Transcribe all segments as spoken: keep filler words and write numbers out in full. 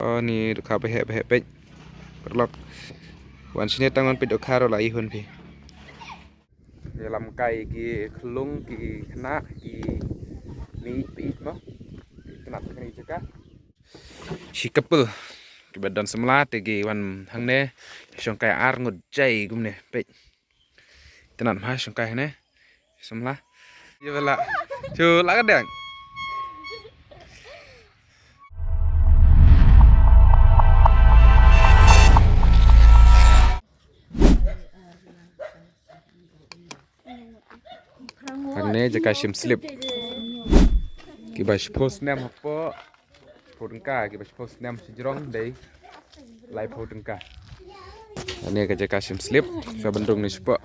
Oh, ni dohkha ba heh ba heh peit. Paralok. Wan shane tang wan peit dohkha ruh la ihun phi. Ïalam kai ki khlung ki khynnah ki ni peit mo. Khynnah kane jaka. Shi couple kiba don samla te ki wan hangne shong kai ar ngut jai kumne peit. Itynnad ma shong kai hangne samla. Ïa ba la. Chu la ka dang. Hangne jaka shim slip. Kiba shiphew snem hapoh. Phew tyngka, kiba shiphew snem shajrong dei laiphew tyngka. Hangne ka jaka shim slip sha ban rung ne shapoh.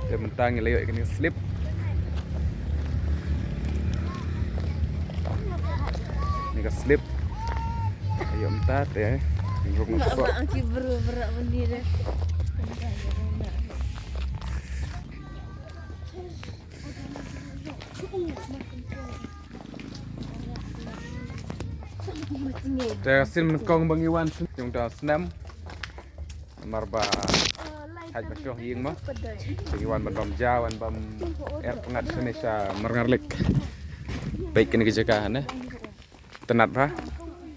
Te mynta ngi la ïoh ïa kane ka slip. Kane ka slip. Ïoh mynta te ngi rung ne shapoh. Te sien nyngkong ba ngi wan sien jong da snem. Namar ba haj ba shoh ïing ma. Te ngi wan ban bam ja, wan bam er pyngngad shane sha Marngar Lake. Peit kane ka jaka ne. Itynnad bha.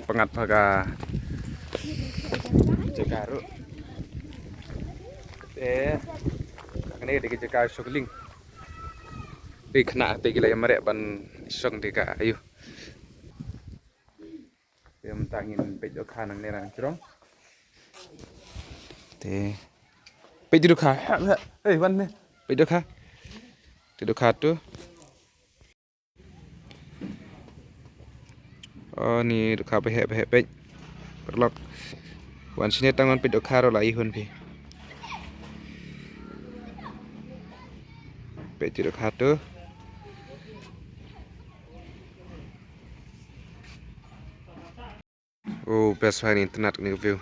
Pyngngad bha ka jaka ruh. Te kane dei ka jaka shong lieng. Dei khynnah te ki la ïa mareh ban shong dei ka ayu. Te mynta ngin peit dohkha nangne na jrong. Te peit dohkha. Hei, wan ne. Peit dohkha. Te dohkha tu. Oh, ni dohkha ba heh ba heh peit. Paralok. Wan shane tang wan peit dohkha ruh la ihun phi. Peit dohkha tu. Oh, best bha ni, itynnad kane ka view.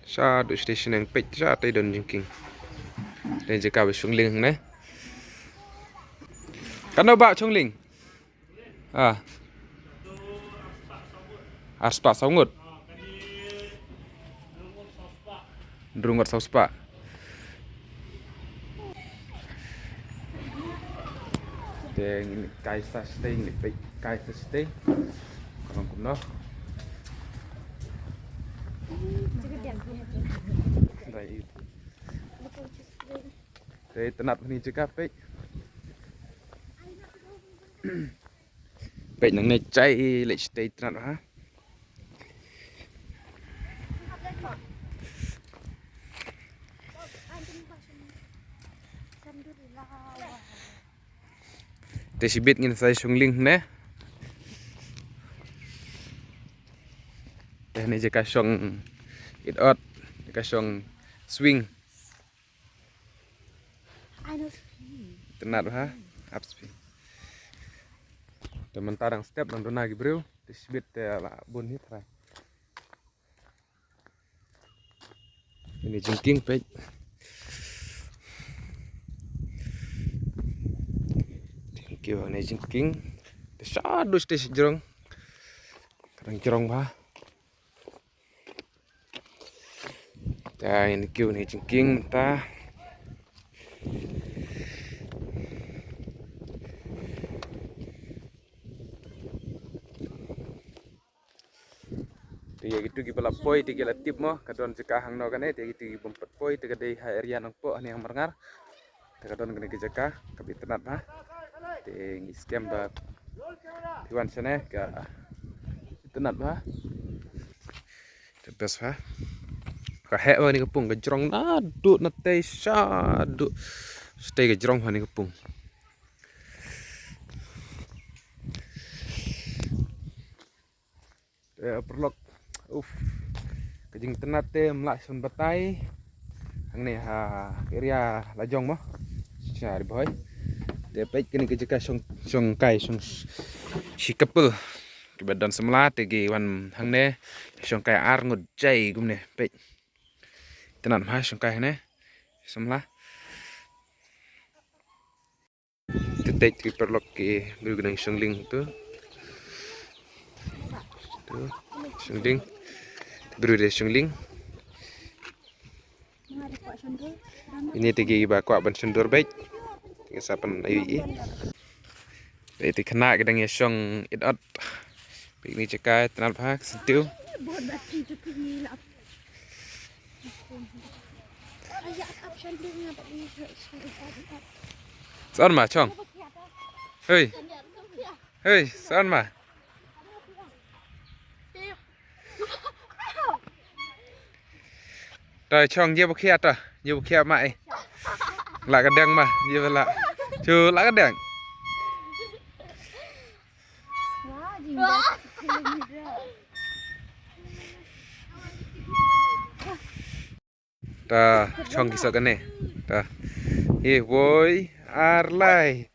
Shaduh station ang peit sha tai don jingkieng. Dei jaka ba shong lieng ne. Katno ba shong lieng? Ah. Arspah saw ngut. Hynriew ngut saw spah. Te ngin kai sa shatei, ngin peit kai sa shatei. Ka long kumno. Dei. Te itynnad bha ni jaka peit. Peit nangne jai leit shatei itynnad bha. Te shibit ngin sa shong lieng ne. Te ne jaka shong it ot, jaka shong swing. Itynnad bha, ap spi. Te mynta dang step dang duna ki briew, te shibit te la bun hi trai. Ini jingkieng peit. Thank you, ini jingkieng. Te shaduh shatei shajrong. Ka dang jrong bha. Te ini kiew ne jingkieng mynta. Te ïa kitu kiba la poi te ki la tip mo, ka don jaka hangno kane, te ïa kitu ki bym pat poi te ka dei ha area Nongpoh hangne ha Marngar. Te ka don kane ka jaka kaba itynnad bha. Te ngi skhem ba phi wan shane ka itynnad bha. Te best bha. Ka heh bha kane ka pung, ka jrong naduh na tei shaduh shatei, ka jrong bha kane ka pung. Eh, paralok. Uf. Ka jingitynnad te ym lah shuh ban batai. Hangne ha area Lajong mo. Sha Ri Bhoi. Te peit kane ka jaka shong, shong kai, shong shi couple. Kiba don samla te ki wan hangne shong kai ar ngut jai kumne peit. Tnat mha shong kai hane. Samla. Te tei ki paralok ki briew ki nang shong lieng tu. Tu shong lieng. Briew de shong lieng. Ini te kiba kwah ban shon dur beit. Ki sa pynïohi. Te khynnah ki dang ïa shong it ot. Peit ni jaka tnat bha ka syntiew. Sa on ma chong. Hei. Hei, sa on ma. Toi chong, ïa ba khia to, ïa ba khia ma eh. La ka dang ma, ïa ba la. Chu la ka dang. Ta chong ki sa kane. Ta. Hi woi ar lai.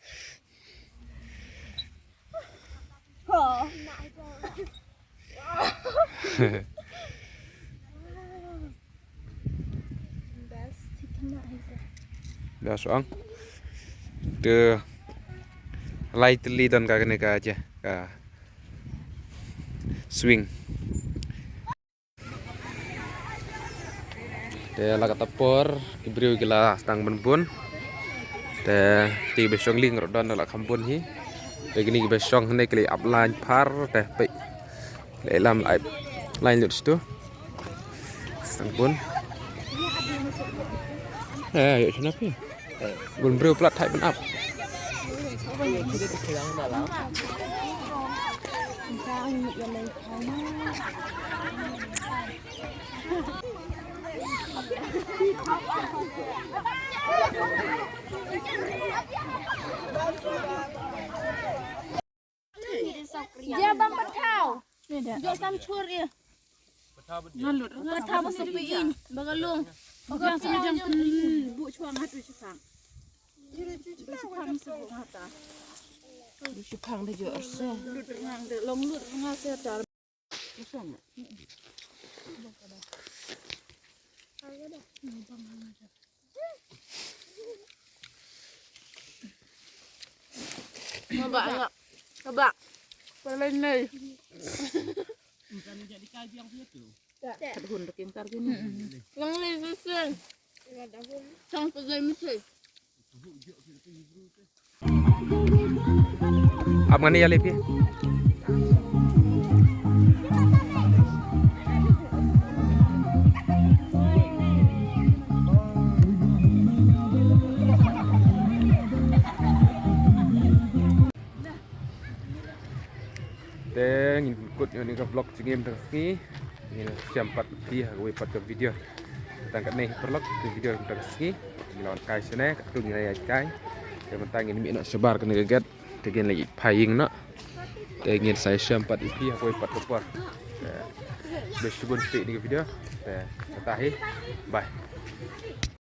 Best ong. Te lai tylli don ka kane ka je ka swing. Te la kata por ki briew ki la sdang ban bun. Te ki ba shong lieng ruh don la kham bun hi. Te kini ki ba shong hynne ki la ap line phar te peit. Ki la lam line lut stu. Sdang bun. Eh, ïoh shano phi? Bun briew palat thait ban ap. Ïa bam pathaw. Jok sam chur ïa. Pathaw ba sepi in, ba ka lung. Ba ka jam, jam, bu chwa nga tu chipang. Chipang se bu nga ta. Chipang de jo arsa. Lut rngang de, long lut rngang se ta. Mabak anak. Mabak. Paling ni. Kadhun da kim kar gini. Lang ni susun. Sang pagai mesti. Ap ngani ïa lei phi. Te ngin kut ïa kane ka vlog jingim tang sngi. Ngin shem pat ïa kawei pat ka video. Tang katne paralok ka video tang sngi. Ngi la wan kai shane katto ngi la ïa kai. Te mynta ngin mih noh shabar kane ka gate. Te ngin la ïa phai ïing noh. Te ngin sa ïa shem pat ïa phi ha kawei pat ka por. Te bad shibun phi ïa kane ka video. Te kata hi. Bye.